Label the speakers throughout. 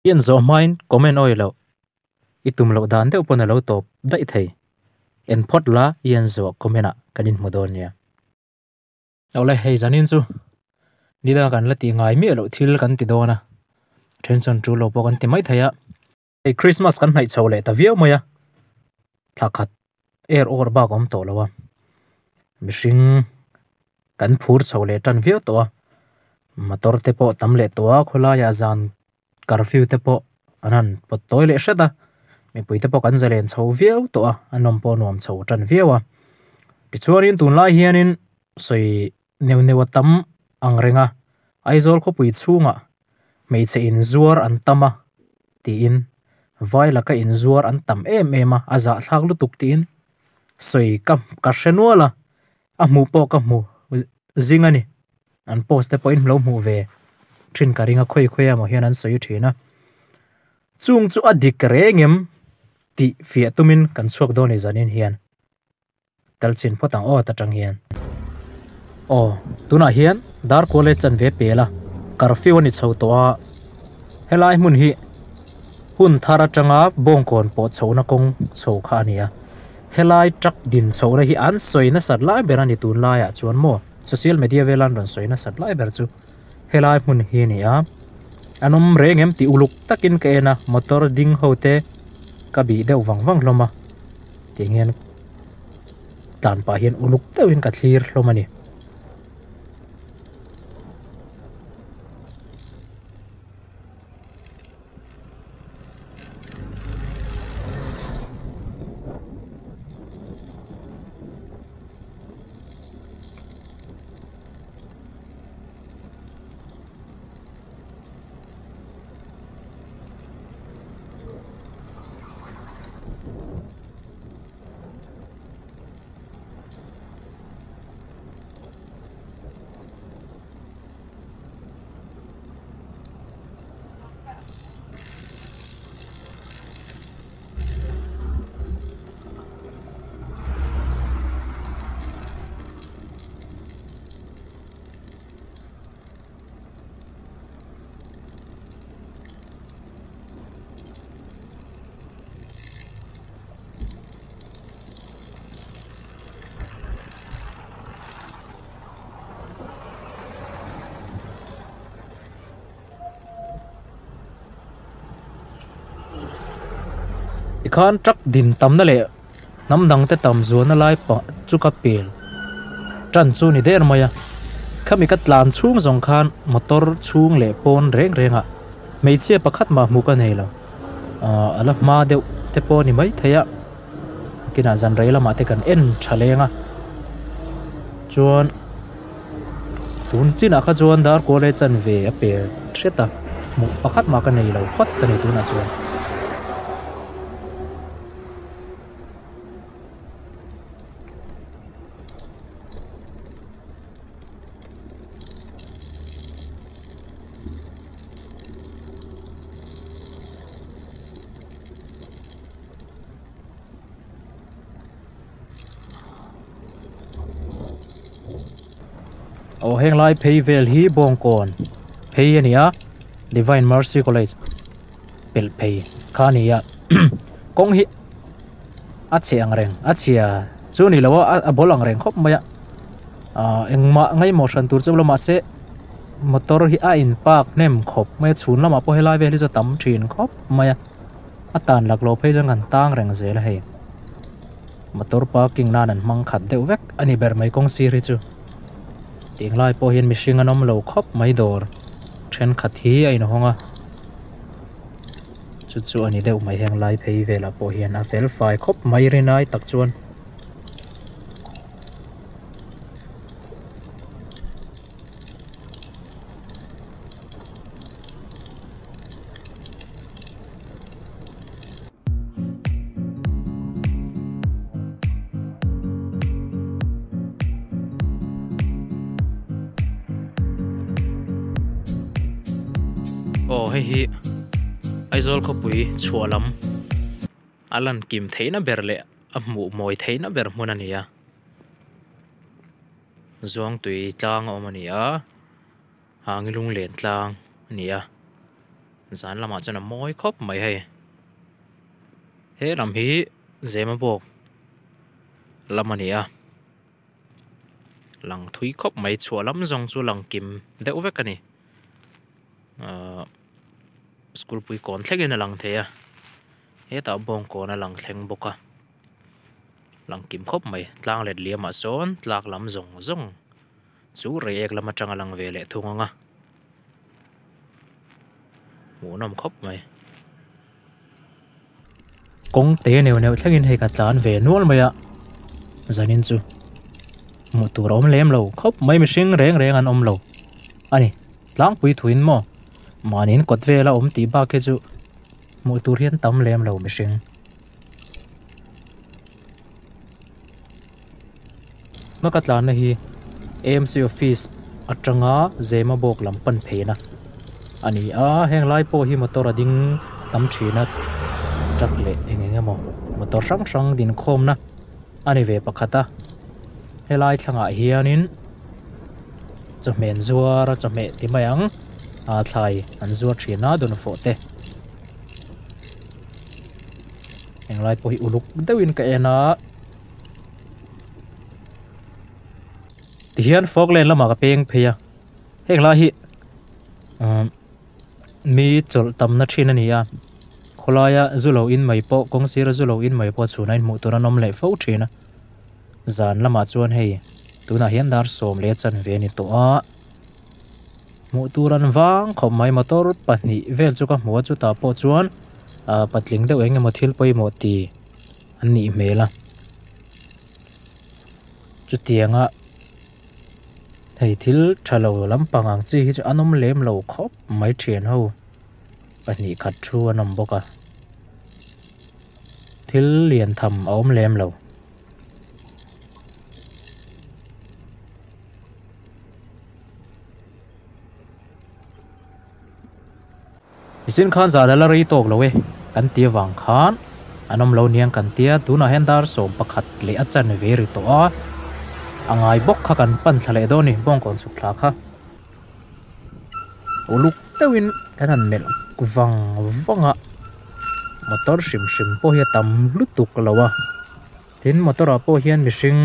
Speaker 1: I en zawh hmain comment awih loh i tum loh dan deuh pawn a lo tawp daih thei. En phawt la i en zawh comment ah kan inhmu dawn nia. Awle hei zanin chu nidang kan la tih ngai miah loh thil kan ti dawn a, then chuan tul lo pawh kan ti mai thei a. Hei Christmas kan hnaih chho leh ta viau mai a, thla khat er awr bak a awm tawh lo a, mihring kan phur chho leh tan viau tawh a, motor te pawh tam leh tawh a, khawlaiah zan curfew te pawh an han pawt tawi leh hret a, mipui te pawh kan zalen chho viau tawh a, a nawm pawh a nuam chho tan viau a, tichuanin tunlai hianin sawi neuh neuh a tam ang reng a, Aizawl khawpui chhungah hmeichhe inzuar an tam a tiin vai laka inzuar an tam em em a, a zahthlak lutuk tiin sawi ka ka hre nual a, a hmuh pawh ka hmu zing a ni, an post te pawhin lo hmuh ve thin ka ring a khawi khawi emaw hian an sawi thin a, chung chu a dik reng em tih fiah tumin kan chhuak dawn a ni zanin hian. Kal chin phawt ang aw ta tang hian. Aw, tunah hian dar college chan ve pel a, curfew a ni chho tawh a, helai hmun hi hun thar atanga bawngkawn pawh chhohna kawng chho kha a ni a, helai truck din chhohna hi an sawi nasat lai ber a ni tunlaiah chuan maw social media vela an rawn sawi nasat lai ber chu helai hmun hi a ni a, an awm reng em tih uluk takin ka en a, motor ding ho te ka bih deuh vang vang hlawm a. Tiang hian tlan pah hian uluk deuhin ka thlir hlawm a ni. Tikhan truck din tamna leh hnam dang te tam zualna lai pah chu ka pel tan chu ni der mai a khami ka tlan chhung zawng khan motor chhung leh pawn reng reng ah hmeichhia pakhat mah hmuh ka nei lo ahh a la hma deuh te pawh a ni maithei a kinah zan rei lamah te kan en tha leng a chuan tun chinah kha chuan dar kual leh chanve a pel hret a hmuh pakhat mah ka nei lo phawt a ni tunah chuan. Aw heng lai phei vel hi bawngkawn phei a ni a Divine Mercy College pelh phei kha a ni a kawng hi a chhe ang reng a chhia chu a ni lo a a bawl ang reng khawp mai a ah engmah ngaihmawh hran tur chu awm lo mahse motor hi a in park hnem khawp mai a chhun lamah pawh helai vel hi chu a tam thin khawp mai a a tan laklawh phei chuan kan tang reng zel a hei motor parking nan an hmang khat deuh vek a ni ber mai kawng sir hi chu tih lai pawh hian mihring an awm lo khawp mai dawr thenkhat hi a inhawng a chu chu a ni deuh mai heng lai phei velah pawh hian a fel fai khawp mai rinai tak chuan. Aw hei hi Aizawl khawpui chhuah lam a lan kim theihna ber leh a hmuh mawi theihna ber hmun a ni a Zuangtui tlang a awm a ni a. Hangilung len tlang a ni a. Zan lamah chuan a mawi khawp mai hei. He lam hi Zemabawk lam a ni a, lang thui khawp mai chhuah lam zawng chu lang kim deuh vek a ni. Ahh school pui kawn thlengin a lang thei a, hetah bawngkawn a lang thleng bawk a, lang kim khawp mai. Tlang let liamah sawn tlak lam zawng zawng chu reiek lam atang a lang ve leh thung ang a, hmuhnawm khawp mai. Kawng te neuh neuh thlengin hei ka tlan ve nual mai a, zanin chu hmuh tur a awm lem lo khawp mai mihring reng reng an awm lo a ni. Tlangpui thuin maw mahniin kawt vela awm tih bak hi chu hmuh tur hian tam lem lo mihring. Hma ka tlanna hi AMC office atanga Zemabawk lam pan pheina a ni a, heng lai pawh hi motor a ding tam thin a, truck leh eng eng emaw motor hrang hrang din khawmna a ni ve pakhat a, helai thlangah hianin chawhmeh an zuar a chawhmeh ti mai ang ah thlai an zuar thin a dawnfawh te. Englai pawh hi uluk deuhin ka en a. Tihian Falkland lamah ka peng phei a, heng lai hi umm mi chawlh tamna thin a ni a, khawlaia zu lo in mai pawh kawng sira zu lo in mai pawh chhunah in hmuh tur an awm leh fo thin a, zan lamah chuan hei tunah hian dar sawm leh chanve a ni tawh a, hmuh tur an vang khawp mai motor pahnih vel chu ka hmu a chutah pawh chuan ah patling deuh eng emaw thil pawimawh ti an nih hmel a chutianga hei thil tha lo lampang ang chi hi chu an awm lem lo khawp mai thian ho pahnih khat thu an awm bawk a thil lian tham a awm lem lo. Mihring khan zan a la rei tawk lo e kan ti avang khan an awm lo niang kan tia tunah hian dar 11 leh a chan ve ri tawh a a ngai bawk kha kan pan thla leh dawn a ni bawngkawn chhuk thla kha uluk deuhin kan han melh vang vang a motor hrim hrim pawh hi a tam lutuk lo a. Tin motor ah pawh hian mihring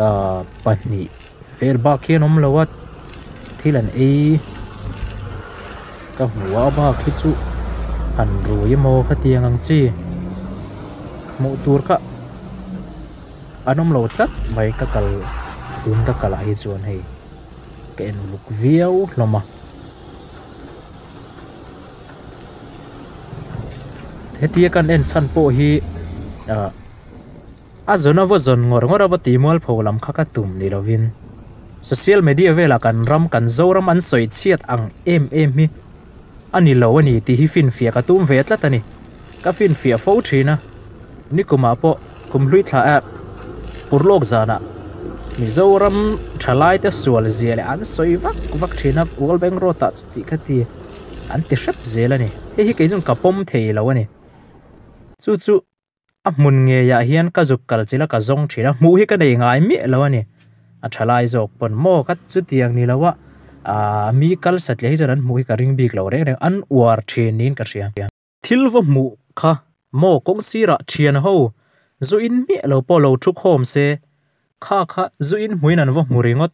Speaker 1: ahh pahnih vel bak hian awm lo a thil an ei ka hmu a bak hi chu han rui emaw khatiang ang chi hmuh tur kha an awm lo tlat mai ka kal tun ka kal ah hi chuan hei ka en uluk viau hlawm a. Hetia kan en chhan pawh hi ah a zawn a va zawn ngawr ngawr a va tih mualpho lam kha ka tum ni lovin social media velah kan ram kan Zoram an sawi chhiat ang em em hi a ni lo a ni tih hi finfiah ka tum ve tlat a ni ka finfiah fo thin a nikumah pawh kum hlui thla ah urlawk zanah Mizoram thalai te sual zia leh an sawi vak vak thin a World Bank road ah tih ka ti. An ti hrep zel a ni. Hei hi kei chuan ka pawm thei lo a ni. Chu chu a hmun ngeiah hian ka zuk kal chilh a ka zawng thin a, hmuh hi ka nei ngai miah lo a ni. A tha lai zawk pawn maw ka chutiang ni lo a, aaa mi kal satliah hi chuan an hmuh hi ka ring bik lo reng reng, an uar thin niin ka hria. Thil va hmuh kha maw kawng sirah thian ho zu in miah lo pawh lo thu khawm se, kha kha zu in hmuin an va hmu ringawt,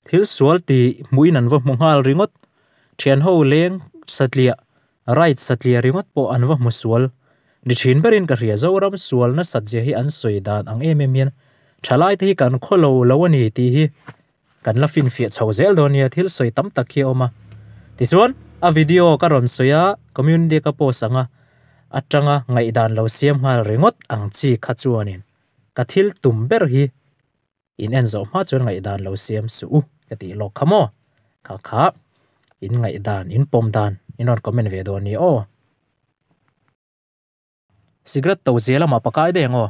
Speaker 1: thil sual ti hmuin an va hmu nghal ringawt, thian ho leng satliah, right satliah ringawt pawh an va hmu sual ni thin berin ka hria. Zoram sual nasat zia hi an sawi dan ang em em hian thalai te hi kan khaw lo lo a ni tih hi Kan la finfiah chho zel dawn nia thil sawi tam tak hi a awm a. Tichuan, a video ka rawn sawi a, community ka post ang a, atanga ngaihdan lo siam nghal ringawt ang chi kha chuanin ka thil tum ber hi in en zawh hma chuan ngaihdan lo siam suh u ka tih lawk kha maw? Kha kha in ngaihdan, in pawm dan in rawn comment ve dawn nia aw. Cigarette to zia lamah pakai daih ang aw.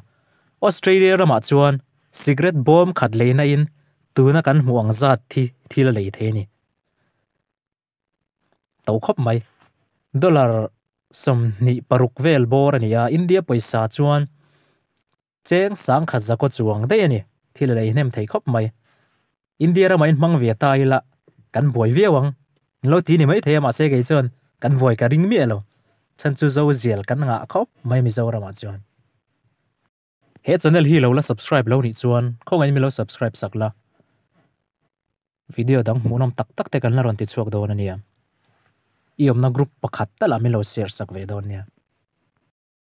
Speaker 1: Australia ramah chuan cigarette bawm khat leina in tuna kan hmuh ang zat hi thil a lei thei a ni. To khawp mai. Dollar 26 vel bawr a ni a, India pawisa chuan cheng sangkhat zakaw chuang daih a ni. Thil a lei hnem thei khawp mai. India ramah in hmang ve ta ila kan buai viau ang. Lo ti ni maithei a mahse kei chuan. Kan buai ka ring miah lo. Chhan chu zo zial kan ngah khawp mai Mizoramah chuan. He channel hi lo la subscribe lo nih chuan khawngaih in mi lo subscribe sak la. Video dang hmuhnawm tak tak te kan la rawn ti chhuak dawn a nia. I awmna group pakhat talah min lo share sak ve dawn nia.